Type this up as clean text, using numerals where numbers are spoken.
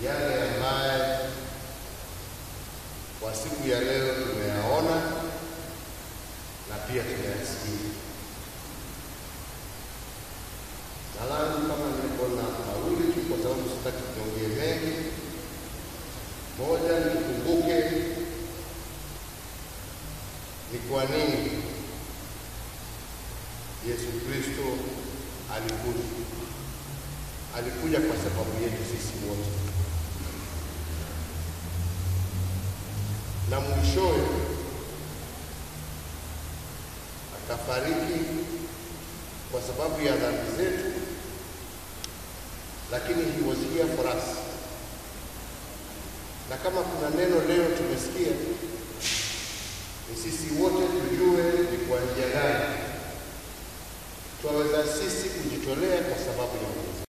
Yale ambaye kwa siku ya leo tumeyaona na pia tumeyasikia. Na langu kama niko na mawili tu, kwa sababu sitaki tuongee mengi. Moja, nikukumbuke ni kwa nini Yesu Kristo alikuja. Alikuja kwa sababu yetu sisi wote, na mwishowe akafariki kwa sababu ya dhambi zetu, lakini he was here for us. Na kama kuna neno leo tumesikia, ni sisi wote tujue ni kwa njia gani twaweza sisi kujitolea kwa sababu ya Mwenyezi.